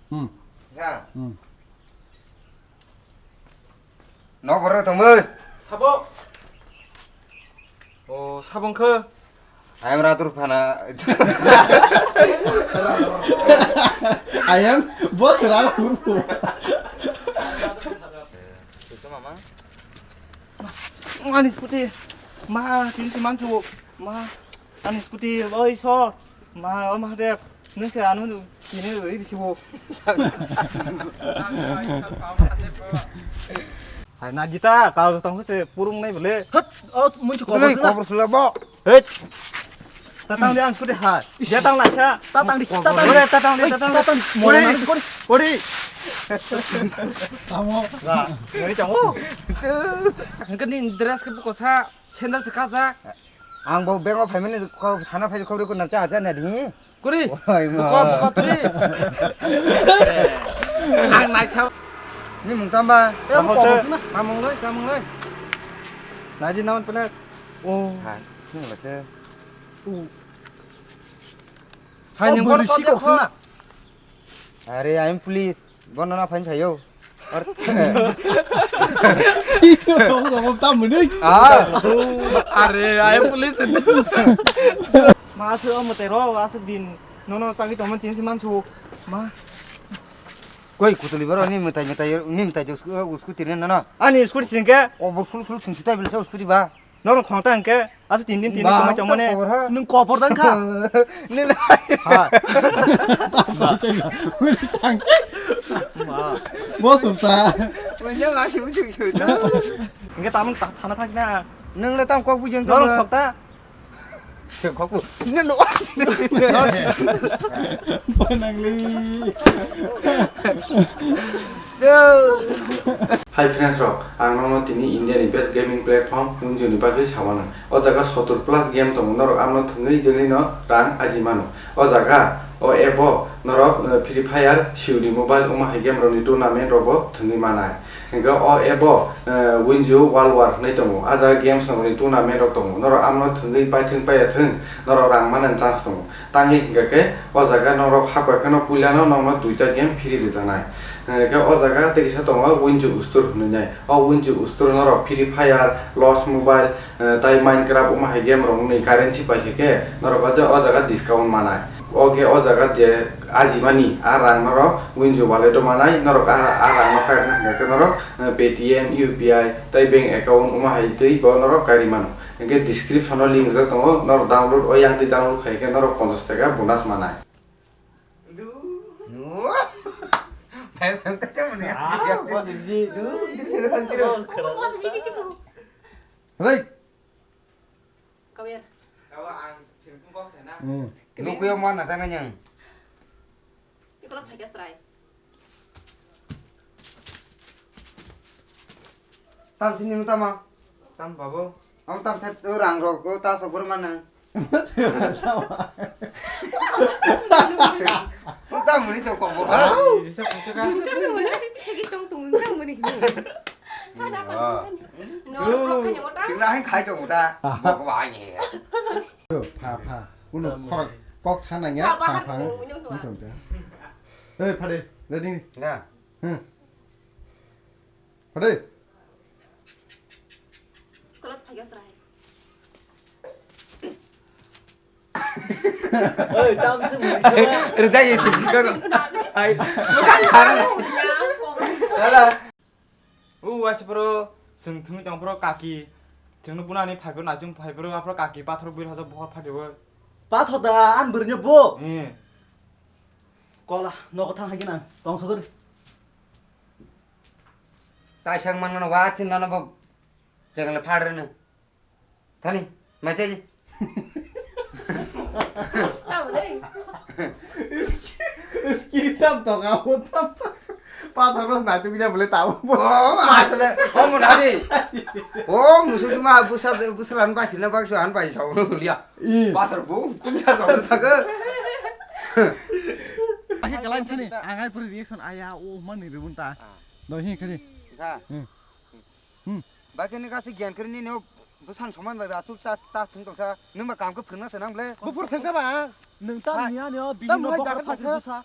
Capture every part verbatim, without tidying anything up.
Hmm. Ya. Hmm. Nok borok tongmoi. Sabo. O, sabo wngkha. I am Ratur Phana. I am boss Rala Hurpu. Susu mama. Ani scooty. Ma, tin si mansu. Ma. Ani scooty oi so. Ma, o Mahadev, nung se anu tini roi di sibo. Hai na gita, kau tong se purung nai bole. Hat, o mun chu kobor sula. Kobor sula bo. Hei. Tatang di ani scooty hai. Dia tang lai sa. Tatang di, tatang di. Ore, tatang di, tatang di. Tatang di. Ore, ore. Tamo. Ra, ngari tamo. Angkani dress ke buko sa. Sandal se kajak. Ang bo bank o phaimani kho thana phai khobri ko nang cha cha na di. Kuri. Oi ma. Buko, buko turi. Ang nai thau. Ni mung tamba. Em, kobor suna. Kamung loi, kamung loi. Nai di naman pelet. Oh. Hai, sini lah se. Hai, oh, yang bolu kor sikok suna. Are, I am police. Bono na phain phaio. Ar- Tamo, tamo, tamo ni. Ah. Are, I am police. Ma aswk o mwtai rok, aswk din nono chagwi tongmani tini se mansu. Ma. Koi kutuli boro ni mwtai mwtai ni mwtai usku tini nono. Ani scooty singke. Obor ful ful singsi tai bilsa scooty ba. Norok khongta hwnkhe, aswk tin din, tin din tongmani chongmani. Nwng kobor dang kha. Nwng ha. Bo sumsa. Hwnkhe tamung thana thangsi na. Nwng le tam kok bujeng norok khokta. Sengkokbo. Nino. Bonangli. Hi friends rok, ang nono tini India ni best gaming platform Winju ni bagwi samano. O jaga sotur plus game tongo, norok amno thwngwi dili no rang aji mano. O jaga, o app o norok, eh, Free Fire, C O D Mobile, omo hai game rokni tournament rokbo thwngwi manai. Hingke o app o, eh, Winju World War hinwi tongo. A jaga games rokni tournament rok tongo. Norok amno thwngwi paithwng paiyathwng, norok rang manani chance tongo. Tangwi hingka khe o jaga norok hakbai kheno puilano nokno duita game free rijaknai. Hingka khe o jaga tei kisa tongo Winju Ustur hinwi nai. O Winju Ustur norok Free Fire, Lost Mobile, eh, tai Minecraft omo hai game rok wngwi currency paikha khe norok o ja-, o jaga discount manai. O khe o jaga je ajimani a rang norok Winju wallet o manai, norok a, a rang no kairokna hingka khe norok, eh, Paytm, U P I tai bank account omo hai twi bo norok kairi mano. Hingke description o link rijak tongo, norok download o yang twi download khai khe norok ponchash taka bonus manai. Hei. Kawer. Hmm. Nukwi o ma na tangna nyang. Ikola phaikha srai. Tam sini nu tama. Tam babu. Am tam set tu rang rok ko ta sok bor mana. Tam muni chok kok bor. Hegi tong tung tang muni. No, no, no. Sila hai khai chok ta. Ko ba ni. Pha pha. Uno khorok kok sana ya. Pha pha. Uno tong ta. Eh, phade, ready? Na. Hmm. Phade. Kolas phagas rai. Oi, tam se mui. Rida ye se jikar. Ai. Hala. U wasi pro, sing thung tong pro kaki. Thung no bunani phai pro na chung phai pro apro kaki pathor buil hajo bohor phai pro. Pathor da an bwrwino bo. Eh. Kola, nogo thang hagin ang, tong sogor. Tai sang mano no wa chin nono bo. Jangan le phadre no. Thani, mai chaji. Tamo dei. Iski, iski tam to ka bo tam to. Pathor no na tu bila bole tamo. Oh, asle, oh mo nadi. Oh, musu ma busa busa lan ba sina ba su an ba sa no lia. I. Pathor bo kum sa sa sa ke. Ahe kalai thani, angai puri reaction aya o mani ribun ta. Do hi khari. Kha. Hmm. Hmm. Ba khe ni kasi gyan kri ni no bwsang soman ba chup cha ta thung tong sa. Nung ba kam khe phwrwng na sa nang ble. Buphur thang kha ba. Nung ta niya ni o bini no bokor pha busa.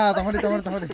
ha, tongodi, tongodi, tongodi.